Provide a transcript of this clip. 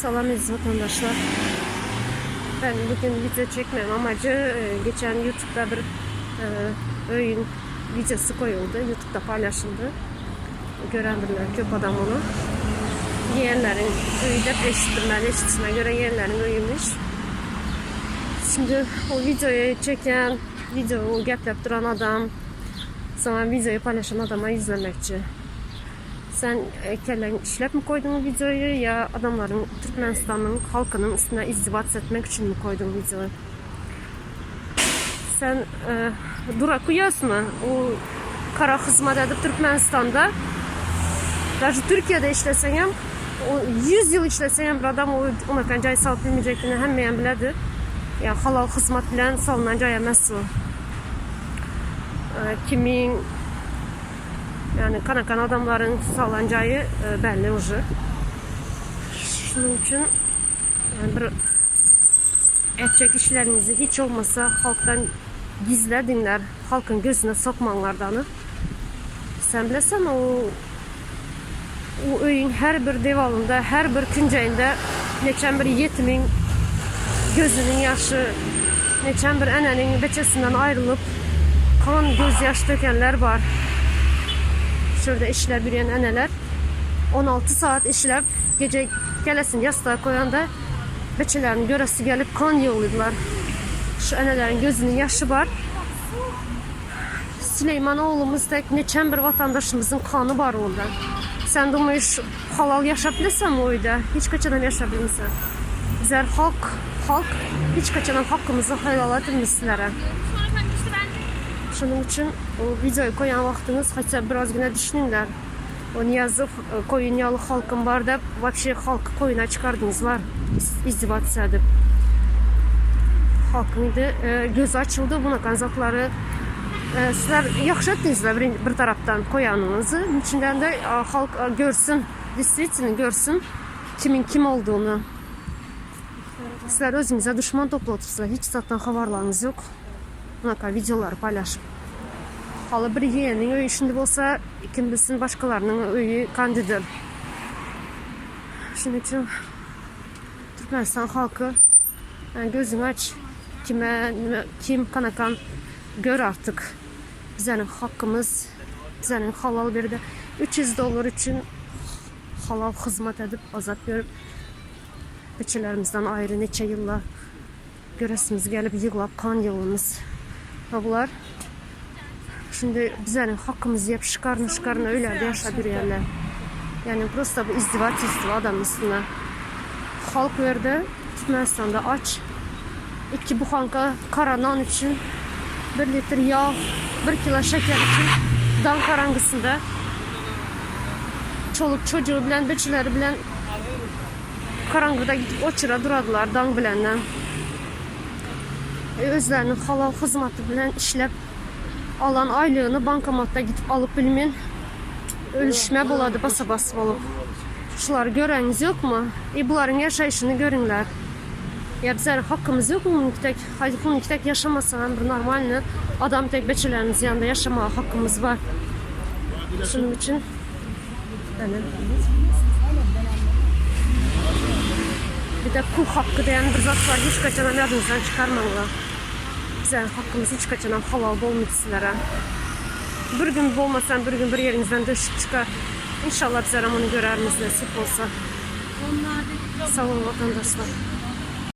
Salam eziz vatandaşlar. Ben bugün video çekmem amacı e, geçen YouTube'da bir e, öýün videosu koyuldu. YouTube'da paylaşıldı. Görendirler köp adam onu. Yeğenlerin öýü dep eşittim ben. Eşitişime göre yeğenlerin öýümüş. Şimdi o videoyu çeken, videoyu geplep duran adam, sonra videoyu paylaşan adama ýüzlenmekçi. Sen kelleň işläp mi koýduň wideoýy ýa adamlaryň Türkmenistanyň halkynyň üstüne izdivats etmek üçin mi koýduň wideoýy? Sen durak uýasmy? O kara hyzmat edip Türkmenistanda daže Türkiýede işleseňem o 100 ýyl işleseňem bir adam o unakan jaý salyp bilmejekdigini hemmeýem biledi. Ýa halal hyzmat bilen salynan jaý emes o. Kimiň Yani kanakan adamların salan jaýy e, belli uje. Şunuň üçin yani bir etjek işlerinizi hiç olmasa halkdan gizlediňler, halkyň gözüne sokmaňlar dany. Sen bilesen o o öýüň her bir dewalynda, her bir künjeginde neçen bir ýetimiň gözüniň ýaşy, neçen bir eneniň beçesinden aýrylyp, kan gözýaş dökenler bar. Şurada işläp ýörýän eneler 16 saat işläp, gije gelesini ýassyga koýanda beçelerini göresi gelip kan ýyglydylar. Şu eneleriň gözüniň ýaşy bar. Süleýman oglumyz dek neçen bir watandaşymyzyň kany bar onda. Sen dumyş halal ýaşap bilesenmi o öýde? Hiç kaçanam ýaşap bilmisen. Bizler halk, halk hiç kaçanam hakkymyzy helal etmemiz sizlere. Şonuň üçin o wideoýy koýan wagtyňyz haçan birazgina düşüniňler. O Nyýazow koýun ýaly halkym bar dep wapşe halky koýuna çykardyňyzlar izdivats edip. Halkyň indi gözi açyldy bunakan zatlary sizler ýagşy etdiňizler bir tarapdan koýanyňyzy. Içinden-de halk görsün, destvitelno görsün kimiň kim olduğuny. Sizler özüňize duşman topladypsyzlar hiç zatdan habarlaryňyz ýok. Bunakan wideolary paýlaşyp. Haly bir ýeňiniň öýi şindi bolsa, kim bilsin başgalarynyň öýi kandidir. Şunuň üçin Türkmenistan halky gözüňi aç, kime nime kim kanakan gör artyk. Bizeniň hakkymyz, bizeniň halal birde 300 dollar üçin halal hyzmat edip azap görüp beçelerimizden aýry neçe ýyllar Göresimiz gelip ýyglap kan ýyglymyz. We bular şindi bizleriň hakymyzy ýep şikarny şikarny öýlerde ýaşap ýörýärler. Ýani prosta bu izdevatelstvo adamyň üstüne. Halk bu ýerde Türkmenistanda aç. Iki buhanka kara nan üçin, bir litr ýag, bir kilo şeker üçin daň garaňkysynda çoluk çocugy bilen beçeleri bilen Garaňkyda gidip oçura duradylar daň bilenden. Özleriniň halal hyzmaty bilen işläp alan aýlygyny bankomatda gidip alyp bilmen ölüşme bolady basa-bas bolup. Şulary göreňiz ýokmy? E bularyň ýaşaýşyny görüňler. Ýa bizleriň hakymyz ýokmy munuňky dek, haýsy munuňky dek ýaşamasak hem bir normalny adam dek beçelerimiz ýanynda ýaşamaga hakymyz bar. Şunuň üçin Bir de kul hakkı diýen bir zat bar, hiç kaçanam ýadyňyzdan çykarmaňlar. Bizleriň hakkymyz hiç kaçanam halal bolmady sizlere. Bir gün bolmasa bir gün bir ýeriňizden döşüp çykar. İnşallah bizlerem ony görermiz nesip bolsa. Sag boluň watandaşlar.